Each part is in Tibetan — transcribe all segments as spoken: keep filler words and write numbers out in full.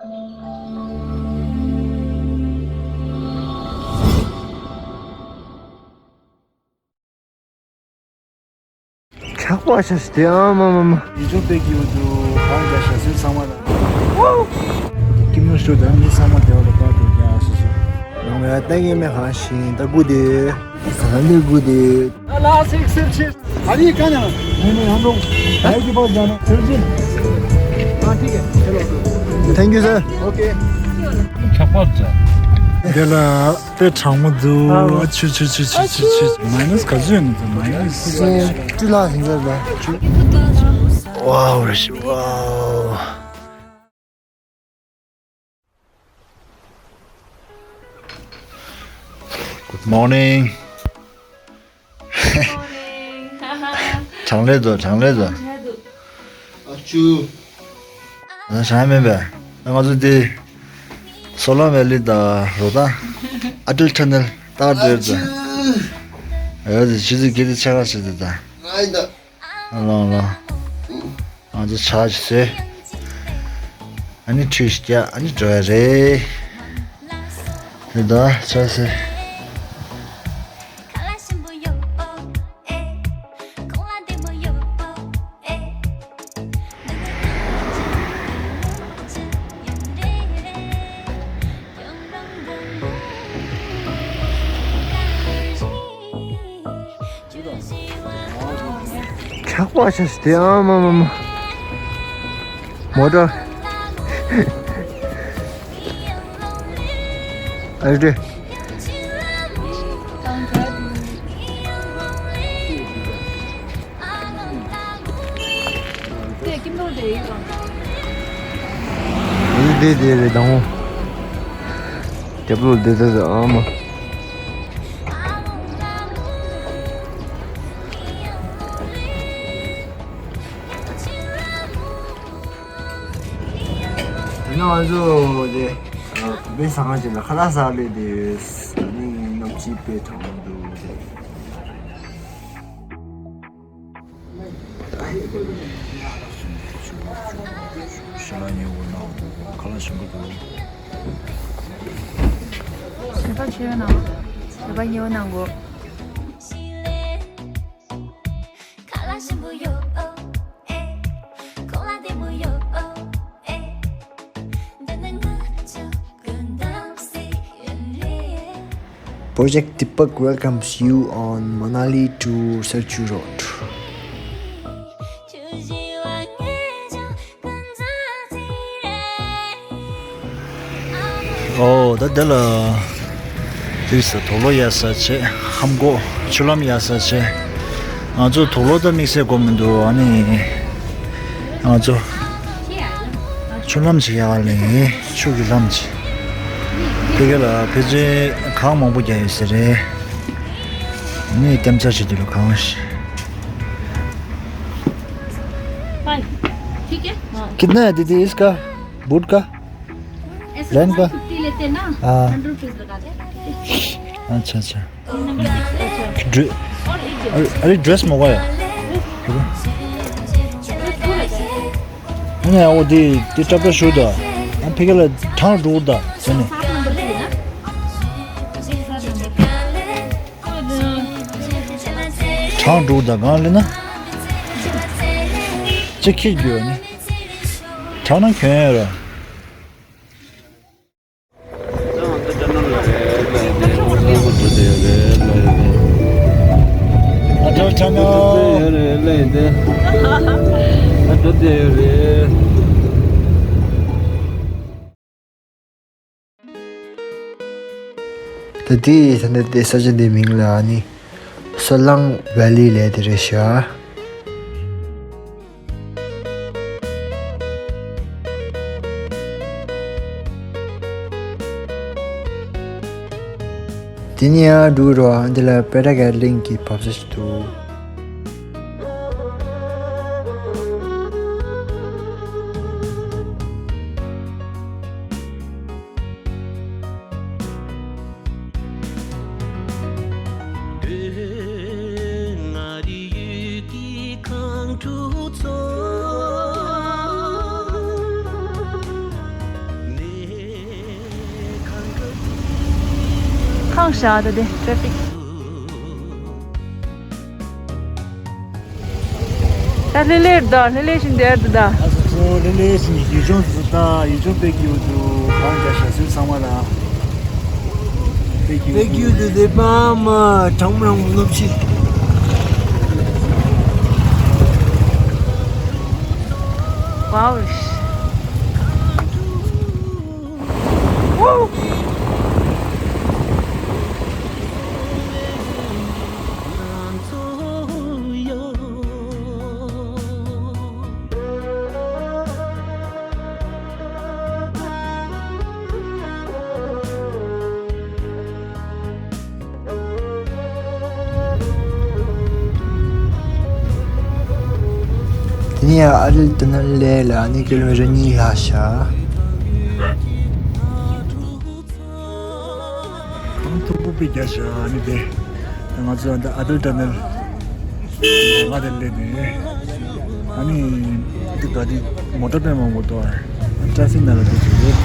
ཁྱག་པ་ཤ་ཤ་དེ་ཨ་མ་མ་མ། ཡིད་འཇོག་སྤེལ་གྱི་ཡོད་འདུག་གང་རྒྱ་ཤ་ཟིན་ཚང་མ་ལ། ཀིམ་ནོ་ཤོ་དང་མི་ཚང་མ་བདེ་བ་ལ་བཀའ་དྲིན་ཀྱང་ཨ་སི་སི། རང་ལ་ལྟ་གི་མེད་གང་ཞིག་ད་དགུ་དེ། ད་ལྟ་དགུ་དེ། ལ་སིག་སིག་ཆེ། ཨ་རི་ཀ་ན། ནི་ནི་ཡང་རུང་། ཨ་ཀི་པ་ཇ་ན་ཆོས་རྗེ། ཨ་ཐིག་གེ། Thank you, sir. Okay. ཁྱག་པར་ཇ། དེ་ལ་དཔེ་གྲང་མོ་འདུག་ཨ་ཆུ་ཆུ་ཆུ་ཆུ་ཆུ་ཆུ། མའི་ནས་ག་ཚོད་ཡོད་ནི་འདུག་མའི་ནས། སྤྲི་ལ་ཧིན་ཟེར་ལ་ཆུ། Wow, wow. Good morning. གྲང་ལེ་དོ། གྲང་ལེ་དོ། ཨ་ཅུ། ང་ཞང་མེད་པས། ང་ཚོ་འདི་སོ་ལ་ཝེ་ལི་དང་རོ་ཏང་ཨ་ཏལ་ཊ་ནེལ་ཏར་ཨ་དེར་དང་། ཨེ་ཆུ་ཚོད་བརྒྱད་དང་ཕྱེད་ཀ་ཞིག་དེ་དང་། ང་ཡིན་ད། ཨ་ལོང་ལོང་། ང་ཚོ་ཆ་ཞིག་བཟོས། ཨ་ནི་ཁྲུས་ཤིག་རྒྱག་ཨ་ནི་འགྲོ་ཡ་རེད། དེ་ད་ཆ་ཟེར། ཁྱག་པ་ཤ་ཤ་དེ་ཨ་མ་མ་མ། མོ་ཊ། ཨ་རེ། དེ་ཀིམ་ནོར་དེ་ཡིན་ལ། འདི་དེ་དེ་རེད་དང་། རྒྱབ་ལོགས་དེ་དེ་དེ་ཨ་མ། དེ་ནང་ང་ཚོ་དེ་བོད་པའི་ཟ་ཁང་ཅིག་ལ་ཁ་ལག་ཟ་སླེབས་དེ་ནི་སྣོམ་ཅིག་དཔེ་དྲང་མོ་འདུག་དེ། ཤ་ལ་ཉེ་བོ་ན་ཁ་ལག་ཞིམ་པོ་འདུག་བོད་པ་ཆེ་བའི་ནང་། བོད་པ་ཉེ་བོ་ནང་གོ། Project Deepak welcomes you on Manali to Serchu Road. ཨོ་ད་དེ་ལ་དུས་སུ་དུག་ལོག་ཡག་ས་བྱས། ཧམ་གོ་ཆུ་ལམ་ཡག་ས་བྱས། ང་ཚོ་དུག་ལོག་ད་དམིགས་བསལ་དགོས་མི་འདུག་ཨ་ནི་ང་ཚོ་ཆུ་ལམ་ཅིག་ཡག་ལེ། ཆུ་གི་ལམ་ཅིག་དེ་ག་ལ་ཕལ་ཆེར་གངས་མང་པོ་རྒྱག་ཡོད་ས་རེད། ཨ་ནི་ལྟེམ་ཆ་བྱེད་དུས་ལ་གངས་ཤིག पाँच। ठीक है। हाँ। कितना है दीदी इसका, बूट का? ऐसे लेन तो का? वन फिफ्टी लेते हैं ना, हाँ। हंड्रेड रुपीज लगा दे। अच्छा, अच्छा। तीन नंबर। अच्छा। ड्रे-, और एक अरे, अरे, ड्रेस मंगाया। नहीं, वो दी, दी टप शू दा। हम फिर के लिए ठाण दूर दा, सनी। सात नंबर पे है ना? सात नंबर। གྲང་འགྲོ་དང་གང་ལེན་ན། ཅི་ཁྱི་རྒྱུ་ནི། གྲང་ན་གྱོན་ཡོད་ར། ཨ་ཐོ་ཐ་ནོ། ད་དེའི་ས་གནས་དེ་ས་ཆ་འདིའི་མིང་ལ་ཨ་ནི་སོ་ལང་ཝེ་ལི་ལབ་དེ་རེད་ཤག་དེ་ནས་ཡར་འགྲོ་རོགས། འདི་ལ་པེ་ར་གལ་ལིང་གི་བབས་ས་ཞིག་འདུག་ཤ་ད་དེ་ཊེ་ཕིག་ད་ལྷེ་ལྷེ་རེད་ད། ལྷེ་ལྷེ་བཞིན་དེར་འདུག་ད། ཨ་སོ་སོ་ལྷེ་ལྷེ་བཞིན་ཡུལ་ལྗོངས་སུ་ད་ཡུལ་ལྗོངས་དཔེ་སྐྱིད་པོ་འདུག་གང་རྒྱ་ཞག་སུས་ཚང་མ་ལ་དཔེ་སྐྱིད་པོ་དཔེ་སྐྱིད་པོ་འདུག་དེ་པ་མ་གྲང་མོ་རང་མོ་སློབ་ཕྱི། ཝའོ། དེ་ནས་ཨ་ཏལ་ཊ་ནལ་ལ་ཨ་ནི་ཀི་ལོ་མི་ཊར་གཉིས་ལྷག་ཤག་གངས་མཐོ་པོ་དཔེ་རྒྱག་ཤག་ཨ་ནི་དེ། ང་ཚོ་ཨ་ཏལ་ཊ་ནལ་ང་དེ་སླེབས་ནས། ཨ་ནི་འདི་ག་དེ་མོ་ཊ་དཔེ་མང་པོ་འདུག་ཨ་ཊ་ཕིག་ནང་ལ་འདུག་ཅིག་རེད།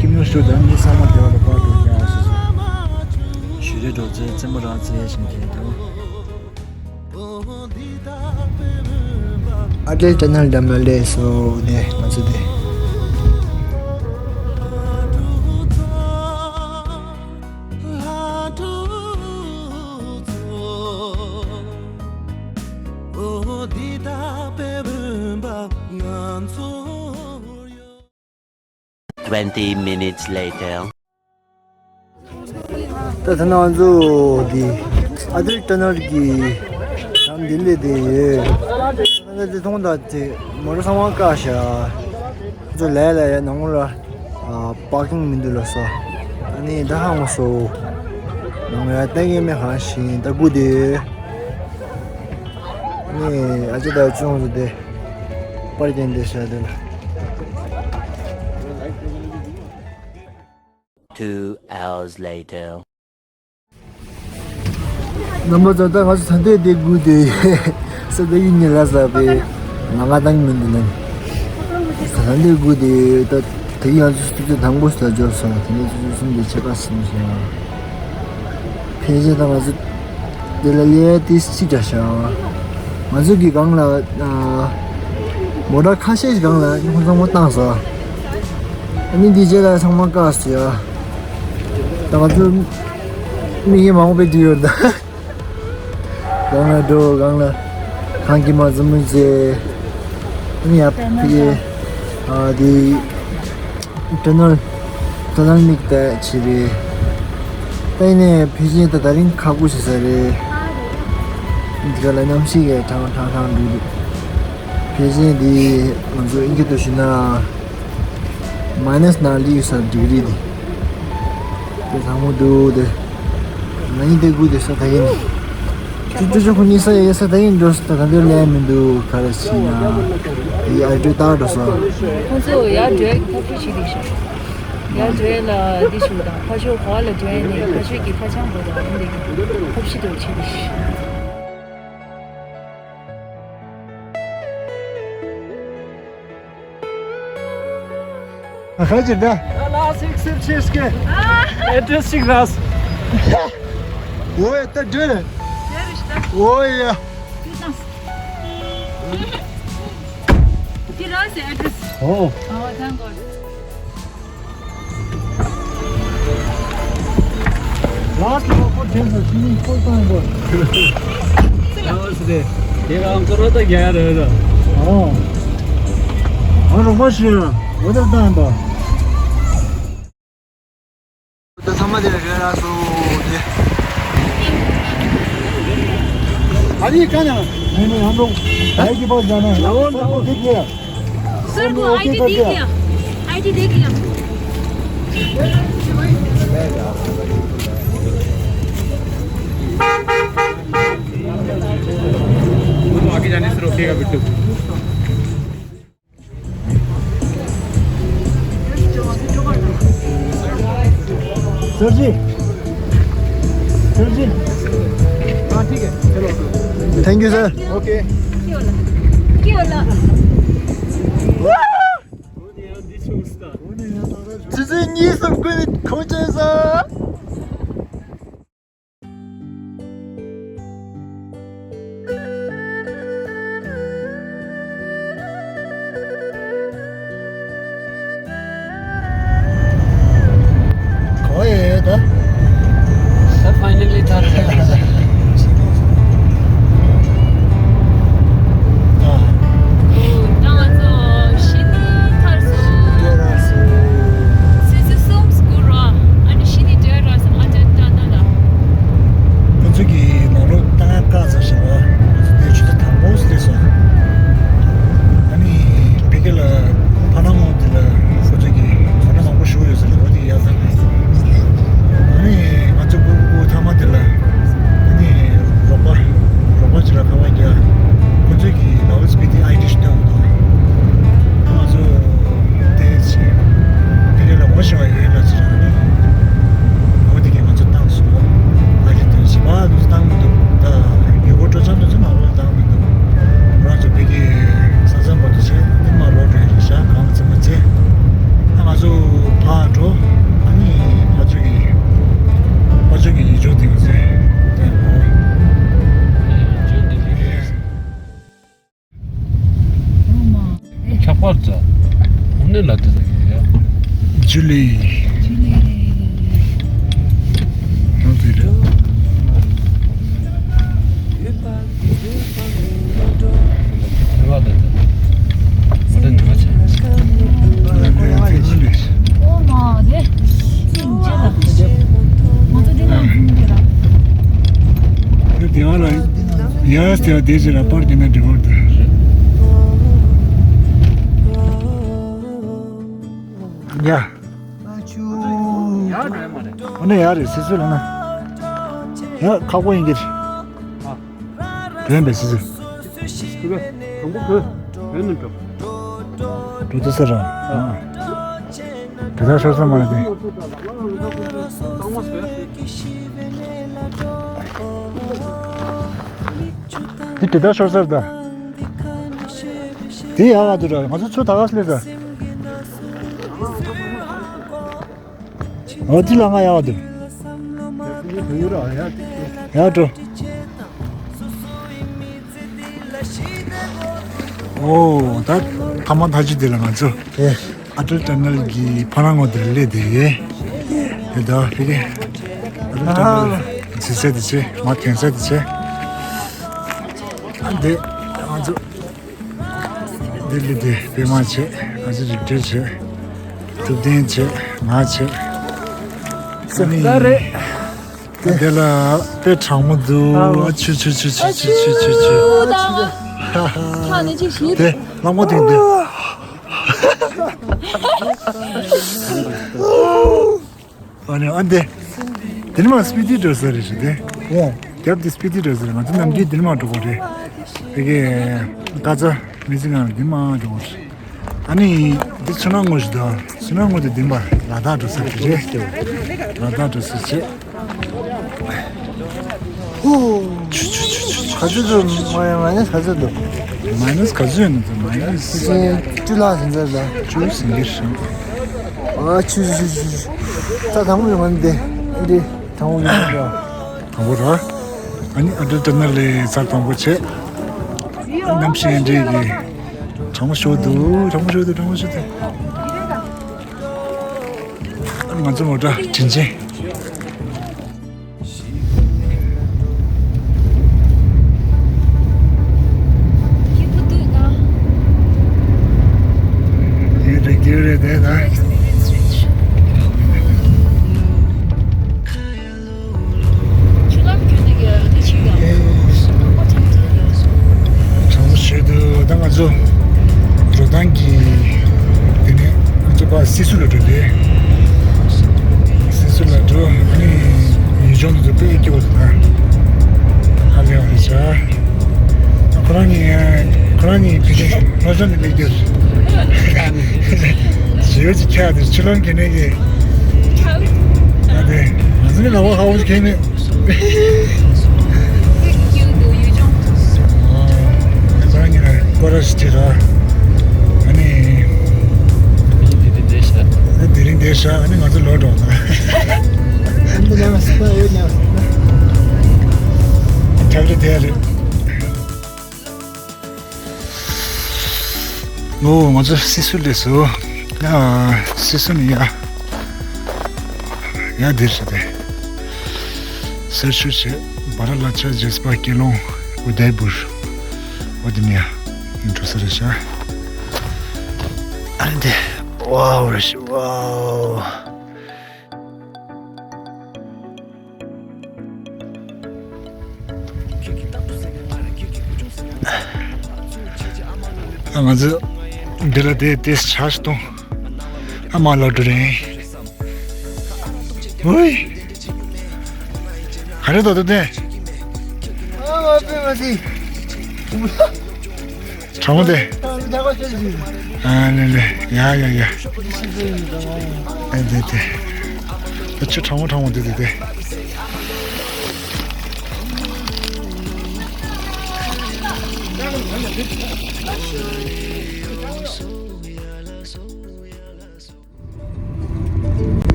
ཀི་མོ་ཤོ་དང་མི་ཚང་མ་དེ་བ་ལ་པར་འགྲོ་རྒྱག་ཨ་སོ་སོ། ཞུ་རེ་འགྲོ་ཚེ་རྩེད་མོ་རག་ཚེ་བཞིན་གྱི་འདུག་ཨ་ཏལ་ཊ་ནལ་འགྲམ་ལ་སླེབས་སོང་། དེ་ང་ཚོ་དེ། Twenty minutes later. ད་ཐ་ན་ང་ཚོ་འདི་ཨ་ཏལ་ཊ་ནལ་གྱི་ནང་འདི་སླེབས་བསྡད་ཡོད། ད་ནི་འདི་མཐོང་ད་དེ་མོ་ཊ་ཚང་མ་བཀག་ཤག་ང་ཚོ་ལས་ལ་ཡ་ནང་ལ་པར་ཀིང་མི་འདུག་ལབ་སོང་། ཨ་ནི་ད་ཧང་སོ་ནང་ལ་ཡ་ལྟ་མཁན་མེད་གང་ཞིག་ད་སྒུག་བསྡད་ཡོད། ཨ་ནི་ཨ་ཅེ་ད་ཅུང་ཚོ་དེ་པར་ཀིང་དེ་ཤག་དེ་ལ། Two hours later. རྣམ་པ་ཚོ་ད་ང་ཚོ་ད་ལྟའི་དེ་སྒུག་བསྡད་ཡོད། ས་ད་ཡིན་ཉེ་ལ་ས་པའི་ང་ང་ཏང་མི་འདུག་ནམ། ད་ལྟའི་སྒུག་བསྡད་ཡོད། ད་དེ་ཡང་ཚོ་ཚོ་དང་པོ་ས་འབྱོར་སོང་། དེ་ནས་ཚོ་ཚོ་གསུམ་དེ་ཆེ་ཁ་སོང་ཞིང་། ཕལ་ཆེར་ད་ང་ཚོ་དེ་ལ་ལས་དེ་སི་འདྲ་ཤག་ང་ཚོ་གི་སྒང་ལ་ཨ་མོ་ཊ་ཁ་ཤས་ཤིག་སྒང་ལ་ཁོང་ཚང་མ་བཏང་སོང་། ཨ་ནི་འདི་རྗེས་ལ་ཚང་མ་བཀག་སོང་ཡ། ད་ང་ཚོ་མི་ཡིན་མང་པོ་བསྡད་ཡོད་ད། སྒང་ལ་འགྲོ་སྒང་ལ་གངས་ཀྱི་མ་རྫི་མོ་རྫི། ཨ་ནི་ཡ་ཕི་ཨ་དེ། ཊ་ནལ། ཊ་ནལ་མིག་ཏ་ཆི་རེད། ད་ཡིན་ནའི་ཕལ་ཆེར་ད་ད་རིང་ཁག་པོ་བྱེད་ས་རེད། འདི་ག་ལ་གནམ་གཤིས་ཀྱི་གྲང་གྲང་གྲང་འདུག་ཕལ་ཆེར་འདི་ང་ཚོ་ཨིན་སྐད་དུ་ཞུས་ན་མའི་ནས་ནང་སླེབས་ས་ཌིག་རི་འདི། དེ་ཚང་མ་འདུག་དེ། ང་ཡིན་དེ་དགུ་དེ་ས་ད་ཡིན། ཅུ་ཅུ་ཅུ་ཁོ་གཉིས་ས་ཡ་ས་ད་ཡིན་འགྲོ་ས་ད་ད་འདིར་ལས་མི་འདུག་ག་རེ་ཕྱིན་ཡང་། དེ་ཨར་ཇོ་ཏག་འགྲོ་ས། ཁོང་ཚོ་ཡར་འགྲོའི་ཐབས་ཤེས་བྱེད་ཀྱི་ཤག་ཡར་འགྲོའི་ལ་འདི་ཞུ་དང་ཕ་ཤོད་གོ་ལ་འགྲོའི་ནས་ཕ་ཤོད་ཀྱི་ཕ་ཆང་བོ་དང་འདི་ཐབས་ཤེས་འདྲ་བྱེད་ཀྱི་ཤག་ཁ་ཅིག་ད། ལ་སིག་སིག་ཆེ་སྐེ། ཨེ་ཌི་རེ་སི་ཅིག་རག་སོང་། ཨོ་ཡ་ད་འདྲ། ཨོ་ཡ། འདི་རག་སོང་ཨེ་ཌི་རེ་སི། ཨོ། ཨོ་ཐེང་གོཌ། Last one for ten, sir. Finish full time, boy. That was the. Here I'm Toyota Gyara. Oh. ཨ་རོགས་པ་ཤི་ཡ། འོ་ད་ད་ད། ད་ཚང་མ་དེ་རེ་ར་སོ་དེ། अरे ये क्या जाना? नहीं, नहीं, हम लोग भाई के पास जाना है। लाओ, लाओ। देख लिया। सर, वो आईडी देख लिया। आईडी देख लिया। वो तो आगे जाने से रोकेगा बिट्टू। सर जी, सर जी। हाँ, ठीक है, चलो। Thank you, sir. OK. ཙི་ཙི་གཉིས་སུ་ཀུན་ཁོ་ཅེ་ས། ཇུ་ལི། ཇུ་ལི། ཡ། ཨ་ནི་ཡ་རེད། སི་སུ་ལ་ན། ཡ་ཁག་པོ་ཡིན་གྱི་རེད། བོན་པའི་སི་སུ། དང་པོ་བོན། བོན་ནི་འགྲོ། འགྲོ་དུ་ས་ར། དེ་དག་ཤོར་ས་མ་རེད་དེ། དེ་དེ་དག་ཤོར་ས་རེད་ད། དེ་ཡག་ག་དུ་ར། ང་ཚོ་ཚོ་ད་ག་སླེབས་ས། ཨོ་དེ་ལ་ང་ཡག་ག་དུ། ཡག་འགྲོ། ཨོ་ད་ཐ་མ་ཐག་ཆོད་དེ་ལ་ང་ཚོ། ཨ་ཊལ་ཊ་ནལ་གྱི་ཕ་རང་ངོ་དེར་སླེབས་དེ་ཡོད། དེ་ད་ཕི་གེ་ཨ་ཊལ་ཊ་ནལ་འཛིན་ས་དེ་བྱས། མ་ཐོན་ས་དེ་བྱས། ཨ་འདི་ང་ཚོ་ལྡི་ལི་དེ་པད་མ་བྱས། ང་ཚོ་རིག་གྲོལ་བྱས། ཐུབ་བསྟན་བྱས། ང་བྱས། ཨ་ནི་ད་རེད། དེ་ལ་དཔེ་གྲང་མོ་འདུག་ཨ་ཆུ་ཆུ་ཆུ། ཧ་ཧ། ཁ་ནས་ཅིག་ཞིག་དེ་གླང་མོ་དེ་འདུག་ཨ་ནི་ཨ་འདི། དེ་ནི་མ་སྤི་ཏི་འགྲོ་ས་རེད་ཤག་དེ། ཡ། རྒྱབ་དེ་སྤི་ཏི་འགྲོ་ས་རེད། ང་ཚོ་ནམ་རྒྱུན་དེ་ནི་མ་འགྲོ་གི་རེད། དེ་གའི་ཀ་ཙ་མི་ཚེ་གང་ལ་དེ་ནི་མ་འགྲོ་གི་རེད། ཨ་ནི་འདི་ཆུ་ནང་ངོས་ཤིག་འདུག་ཆུ་ནང་ངོས་དེ་འདི་མ་ལ་དྭགས་འགྲོ་ས་དེ་རེད། ལ་དྭགས་འགྲོ་ས་བྱས། ཧུ། ག་ཚོད་འགྲོ། མ་ཡ་མ་ནས་ག་ཚོད་འགྲོ། མ་ནས་ག་ཚོད་ཡོད་ན་ཚོད། མ་ནས་བཅུ་ལྷག་ཟིན་ཚར་ལ། བཅུ་ཟིན་གྱི་རེད། ཨ་ཆུ་ཆུ་ཆུ་ཆུ། ད་དང་པོ་ཡོང་ང་འདི་ཨེ་འདི་དང་པོ་ཡོང་ང་འདི། དང་པོ་ར། ཨ་ནི་ཨ་ཊལ་ཊ་ནལ་ལ་ཚར་དང་པོ་བྱས། གནམ་གཤིས་འདི་གི་གྲང་མོ་ཤོར་འདུག་གྲང་མོ་ཤོར་འདུག་གྲང་མོ་ཤོར་འདུག་ང་ཚོ་མོ་ཊ་དྲིན་ཆེན། སྐྱིད་པོ་འདུག་ན། སྐྱིད་རེད་སྐྱིད་རེད་དེ་ན། ཆུ་ལམ་བརྒྱུད་ནས་ཀྱི་འདི་ཆིག་དང་། ནག་པོ་ཐམས་ཅད་ཡོད་སོང་། གྲང་མོ་ཞེ་དྲག་ད་ང་ཚོ་འགྲོ་སྟངས་ཀྱི་དེ་ནས་ང་ཚོ་ཕར་སི་སུ་ལ་འགྲོ་དེ། སི་སུ་ལ་འགྲོ། ཨ་ནི་ཡུལ་ལྗོངས་དེ་ཚོ་དཔེ་སྐྱིད་པོ་འདུག་ད་ཧ་ལས་པ་རེད་ཤག་ཁོ་རང་གཉིས་ཁོ་རང་གཉིས་ཕལ་ཆེར་ལྷོ་ཕྱོགས་ནས་སླེབས་རྒྱུ། ཞེ་པོ་ཅིག་ཁྱག་དེ་ཆུ་ལམ་གྱི་ནས་ཀྱི། ཨ་དེ་ང་ཚོ་ནི་ལག་པ་ཁ་པོ་ཞིག་ཁྱེར་མེད། ཁོ་རང་གཉིས་ལ་སྐོར་ར་ཞིག་བྱེད་ར། ཨ་ནི། དེ་རིང་བསྡད་ཤག་ཨ་ནི་ང་ཚོ་ལོག་འགྲོ་ད། འདི་ནས་མ་སྲིད་ན་ཡོད་ནས་མ་སྲིད་ན། ཁྱབ་རེ་བསྡད་རེད། ཨོ་ང་ཚོ་སི་སུ་སླེབས་སོང་། ཡ་སི་སུ་ནས་ཡ། ཡ་འདིར་ཞིག་དེ། སེར་ཤུལ་བྱས་བ་ར་ལ་ཅ་ཇེ་སི་པ་ཀེ་ལོང་ཨུ་དེ་པུར། ཨོ་དེ་ནས་ཡ་འགྲོ་ས་རེད་ཤག་ཨ་རེ་འདི། ཝའོ་རེད་ཤག་ཝའོ། ང་ཚོ་འདི་ལ་དེ་དེ་ཆ་ཞིག་གཏོང་། ཨ་མ་ལོ་དུ་རེད། ཝུའི། ག་རེ་ཏོག་ཏོག་དེ། ཨ་མ་པེ་མ་སི། གྲང་མོ་དེ། ཨ་ལེ་ལེ། ཡ་ཡ་ཡ། ཨེ་དེ་དེ། ཨ་ཆུ་གྲང་མོ་གྲང་མོ་དེ་དེ་དེ།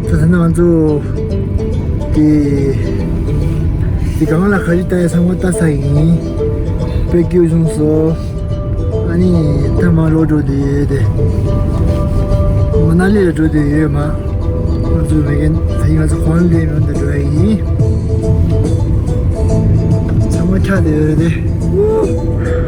ད་ཐེངས་ང་ཚོ་དེ་དེ་གང་ལ་ཁ་ཤས་ལྟ་ཡ་ཚང་མ་ལྟ་ས་ཡིན། དཔེ་སྐྱིད་བྱུང་སོང་། ཨ་ནི་ཐ་མ་ལོག་འགྲོ་དེ་དེ། ཨ་ལི་ལ་འགྲོ་འདོད་ཡོད་མ། ང་ཚོ་མེ་གན་ད་ཡིན་ང་ཚོ་གོང་ལས་མྱོང་དུ་འགྲོ་ཡ་ཡིན། ཚང་མ་ཆགས་བསྡད་ཡོད་རེད་དེ།